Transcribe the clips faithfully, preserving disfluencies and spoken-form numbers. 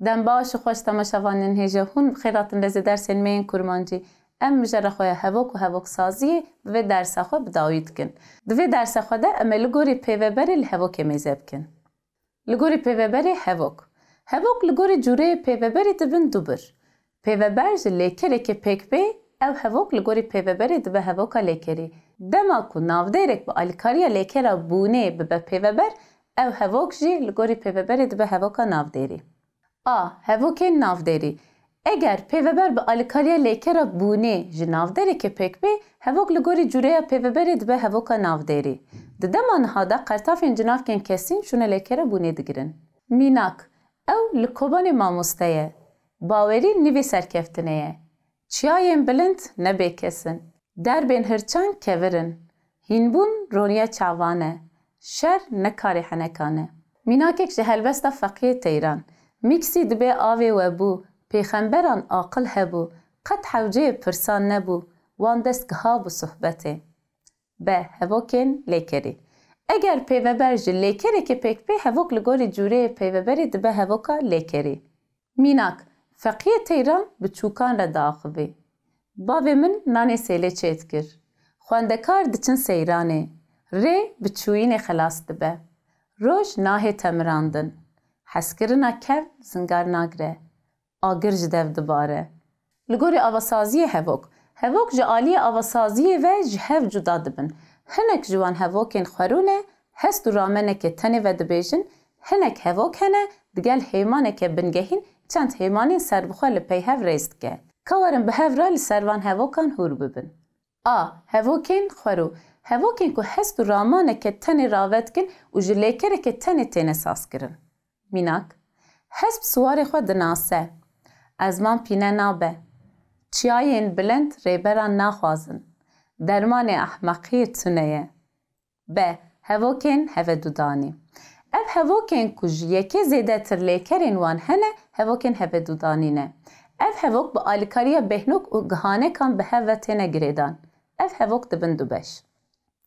Dem baş û xweş temaşevanên hêja, hûn bi xêr hatin lezê dersên me yên kurmancî. Em mijara xwe ya hevok û hevoksaziyê bi vê dersa xwe bi dawî dikin. Di vê dersa xwe de em ê li gorî pêveberê li hevokê mêze bikin. Li gorî pêveberê hevok. Hevok li gorî cûreyê pêveberê dibin du bir. Pêveber ji lêkerekê pêk bê, ew hevok li gorî pêveberê dibe hevoka lêkerî. Dema ku navdêrek bi alîkariya lêkera bûnê bibe pêveber, ew hevok jî li gorî pêveberê dibe hevoka navdêrî. A. Hevokên navdêrî. Eger pêveber bi alîkariya lêkera bûnê ji navdêrekê pêk bê, hevok li gorî cûreya pêveberê dibe hevoka navdêrî. Di dema niha de qertafên cinavkên kesîn şûne lêkera bûnê digirin. Mînak, ew li Kobanê mamoste ye. Bawerî nîvê serkeftinê ye. Çiyayên bilind ne bêkes in. Derbên hirçan kevir in. Hînbûn roniya çavan e. Şer ne karê henekan e. Mînakek ji helbesta Feqiyê Teyran. Mîksî dibê avê we bû, pêxemberan aqil hebû, qet hewceyê pirsan nebû, wan dest gihabû suhbetê. B. Hevokên lêkerî. Eger pêveber ji lêkerekê pêk bê, hevok li gorî cûreyê pêveberê dibe hevoka lêkerî. Mînak, Feqiyê Teyran bi çûkan re diaxivî. Bavê min nanê sêlê çêdikir. Xwendekar diçin seyranê. Rê bi çûyînê xelas dibe. Roj nahê temirandin. Hezkirina kevn zingar nagire. Agir ji dev dibare. Li gorî avasaziyê hevok. Hevok ji aliyê avasaziyê ve ji hev cuda dibin. Hinek ji wan hevokên xwerû ne, hest û ramenekê tenê ve dibêjin, hinek hevok hene, digel hêmaneke bingehîn çend hêmanên serbixwe li pey hev rêz dike. Ka werin bi hev re li ser van hevokan hûr bibin. A. Hevokên xwerû. Hevokên ku hest û ramaneke tenê rave dikin û ji lêkereke tenê têne sazkirin. Mînak, hesp siwarê xwe dinase. Ezman pîne nabe. Çiyayên bilind rêberan naxwazin. Dermanê ehmeqiyê tune ye. B. Hevokên hevedudanî. Ev hevokên ku ji yekê zêdetir lêkerên wan hene, hevokên hevedudanî ne. Ev hevok bi alîkariya bêhnok û gihanekan bi hev ve têne girêdan. Ev hevok dibin du beş.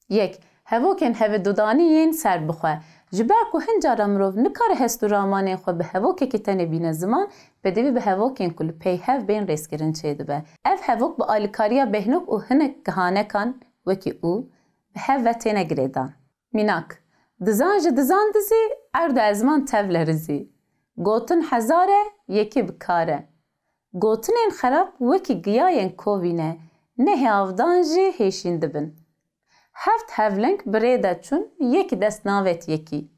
Yek, hevokên hevedudanî yên serbixwe. Ji ber ku hin cara mirov nikare hest û ramanên xwe bi hevokekî tenê bîne ziman, pêdivî bi hevokên ku li pey hev bên rêzkirin çêdibe. Ev hevok bi alîkariya bêhnok û hinek gihanekan, wekî û, bi hev ve têne girêdan. Mînak, dizan ji dizan dizî, erd û ezman tev lerizî. Gotin hezar e, yekî bi kar e. Gotinên xerab wekî giyayên kovî ne, nehê avdan jî hêşîn dibin. Heft hevling bi rê de çûn, yekî dest navet yekî.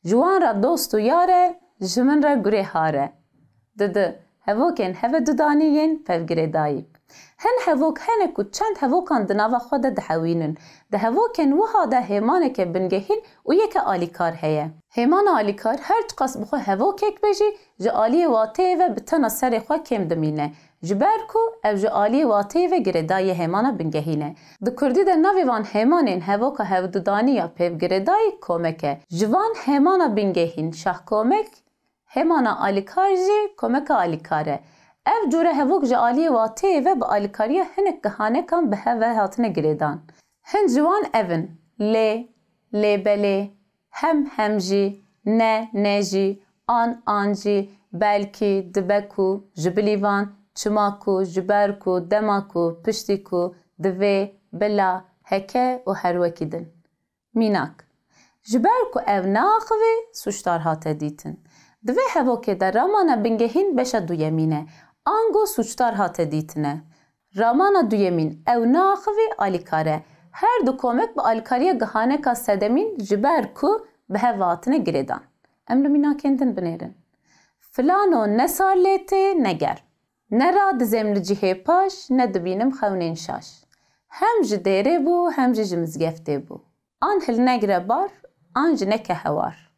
Ji wan re dost û yar e, ji min re gurê har e. Didu, hevokên hevedudanî yên pevgirêdayî. Hin hevok hene ku çend hevokan di nava xwe de dihewînin. Di hevokên wiha de hêmaneke bingehîn û yeke alîkar heye. Hêmana alîkar her çiqas bi xwe hevokek be jî, ji aliyê wateyê ve bi tena serê xwe kêm dimîne, ji ber ku ew ji aliyê wateyê ve girêdayî hêmana bingehîn e. Di kurdî de navê van hêmanên hevoka hevdudanî ya pevgirêdayî komek e. Ji van hêmana bingehîn şahkomek, hêmana alîkar jî komeka alîkar e. Ev cûre hevok ji aliyê wateyê ve bi alîkariya hinek gihanekan bi hev ve hatine girêdan. Hin ji wan ev in: lê, lê belê, hem hem jî, ne ne jî, an an jî, belkî, dibe ku, ji bilîvan, çima ku, ji ber ku, dema ku, piştî ku, divê, bila, heke û her wekî din. Mînak, ji ber ku ev neaxivê sûcdar hate dîtin. Di vê hevokê de ramana bingehîn beşa duyemîn e, ango sûcdar hate dîtine. Ramana duyemîn ew neaxivê alîkar e. Her du komek bi alîkariya gihaneka sedemîn ji ber ku bi hev hatine girêdan. Em li mînakên din binêrin. Filano ne sar lê tê ne germ. Ne radizêm li cihê paş, ne dibînim xewnên şaş. Hem ji dêrê bû, hem jî ji mizgeftê bû. An hilnegre bar, an jî neke hewar.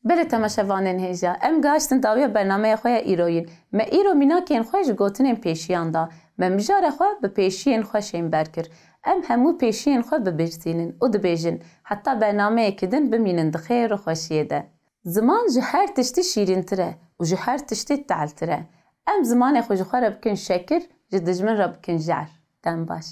Belê temaşevanên hêja, em gihiştin dawiya bernameya xwe ya îroyîn. Me îro mînakên xwe ji gotinên pêşiyan da. Me mijara xwe bi pêşiyên xwe şênber kir. Em hemû pêşiyên xwe bibirsînin û dibêjin, heta bernameyekî din bimînin di xêr û xweşiyê de. Ziman ji her tiştî şîrîntir e û ji her tiştî tehltir e. Em zimanê xwe ji xwe re bikin şekir, ji dijmin re bikin jehr. Dem baş.